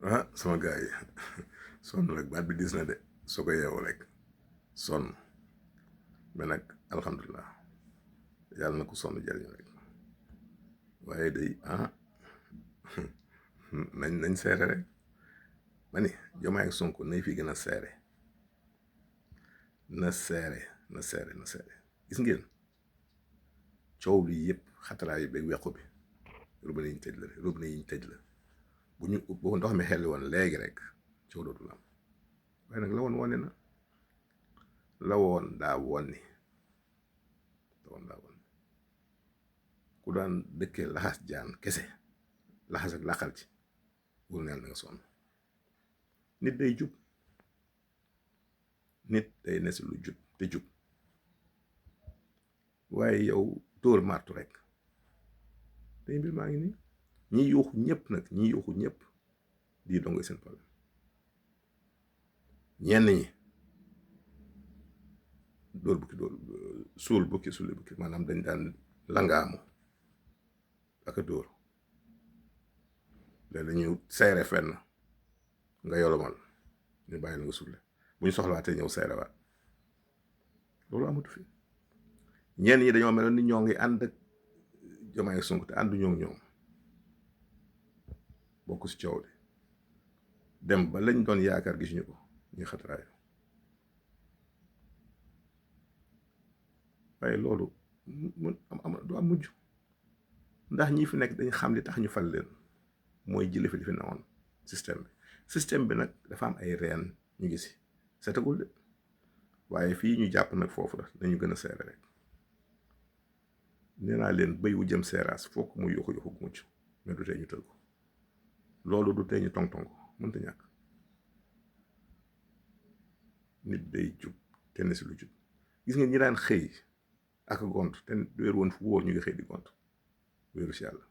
ah sama gars yi sonn rek baat bi dis na de soo ko yeewoo rek sonn mais nag alhamdulilah yàlla na ko sonn jëriñ rek waaye day nañ seere rek ma ni Diomaye ak Sonko nay fi gën a seere na seere gis ngeen coow li yëpp xataraay yi beeg wequ bi robinet yi ñu tëj la bu ndox mi xelli woon léegi rek coow dootul am waaye nag la woon wone na la woon daa wonni ku daan dëkkee laxas jaan kese laxas ak laqal ci wur neel na nga sonn nit day jub nit day ne si lu jub te jub waaye yow dóor martu rek tey mbir maa ngi nii ñi yuuxu ñëpp di dongoy seen problème ñenn ñi dóor bukki suul bukki maanaam dañ daan langaamu ak a dóor léegi dañu seere fenn nga yolomal ñu bàyyi la nga sulle bu ñu soxlaatee ñëw seere waat loolu amatu fi ñenn ñi dañoo meloon ni ñoo ngi ànd ak Diomaye Sonko te àndu ñoom bokk si coow li dem ba lañ doon yaakaar gisuñu ko ñuy xataraayu waaye loolu du am mujj ndax ñi fi nekk dañ xam li tax ñu fal leen mooy jële fi li fi newoon système bi nag dafa am ay reen ñu ngi si setagul de waaye fii ñu jàpp nag foofu la nañu gën a seere rek nee naa leen bëy wu jëm seeraas fokk mu yuxu gu mucc mais du tee ñu tël ko loolu du tee ñu tong ko mënta ñàkk nit day jub te ne si lu jub gis nga ñi daan xëy ak gont te wéeru woon fu wóor ñu ngi xëy di gont wéeru si yàlla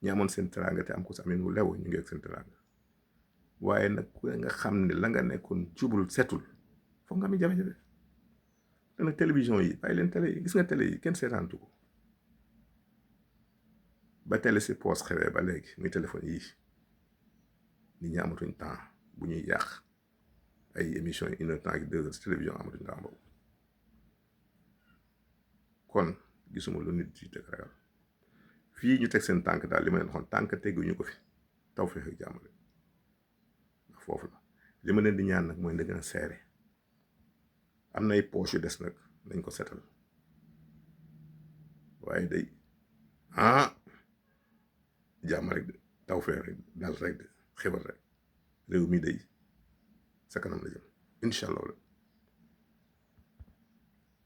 ñi amoon seen teraanga te am ko sa amin wu lew ñu ngi ak seen teraanga waaye nag ku nga xam ne la nga nekkoon jubul setul foog nga am jafe-jafe te nag télévision yi bàyyi leen télé yi gis nga télé yi kenn seetaantu ko ba télé si poos xewee ba léegi muy téléphone yii nit ñi amatuñ temps bu ñuy yàq ay émission yi 1 heure temps ak 2 heures si télévision amatuñ temps boobu kon gisuma lu nit yi teg ragal fii ñu teg seen tànk daal li ma leen waxoon tànk teguñu ko fi taw feex ak jàmm rek ndax foofu la li ma leen di ñaan nag mooy na gën a seere am na ay poche yu des nag nañ ko setal waaye day jàmm rek de taw feex rek dal rek de xibar rek réew mi day sa kanam la jëm incha allah la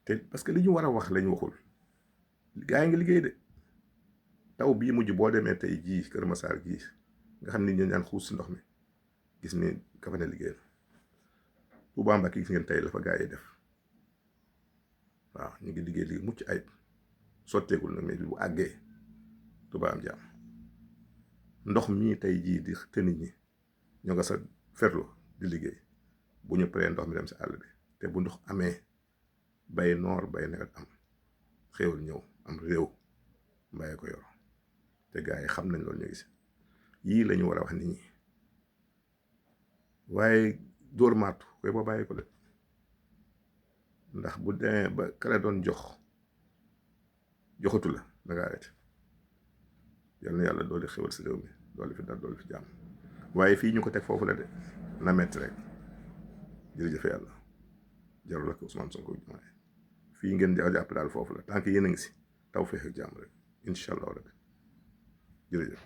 te parce que li ñu war a wax lañ waxul gaa yi ngi liggéey de taw bii mujj boo demee tey jii Kër Massar gii nga xam ni ñu daan xuus si ndox mi gis ni ka fa ne liggéey la Touba Mbacké gis ngeen tey la fa gaa yi def waaw ñu ngi liggéey mucc ayib sotteegul nag mais bu àggee Touba am jàmm ndox mii tey jii di te nit ñi ñoo nga sa ferlo di liggéey bu ñu paree ndox mi dem si àll bi te bu ndox amee bay noor bay nawet am xéewal ñëw am réew mbaye ko yor te gaa yi xam nañ loolu ñu gis yii la ñu war a wax nit ñi waaye dóor maatu koy boo bàyyi ko de ndax bu demee ba kala doon joxatu la da nga arrêté yal na yàlla doole xéwal si réew mi doole fi dal doole fi jàmm waaye fii ñu ko teg foofu la de na metti rek jërëjëf yàlla jarul ak Ousmane Sonko Diomaye fii ngeen jàpp daal foofu la tant que yéen a ngi si taw feex ak jàmm rek incha allah rabbi jërëjëf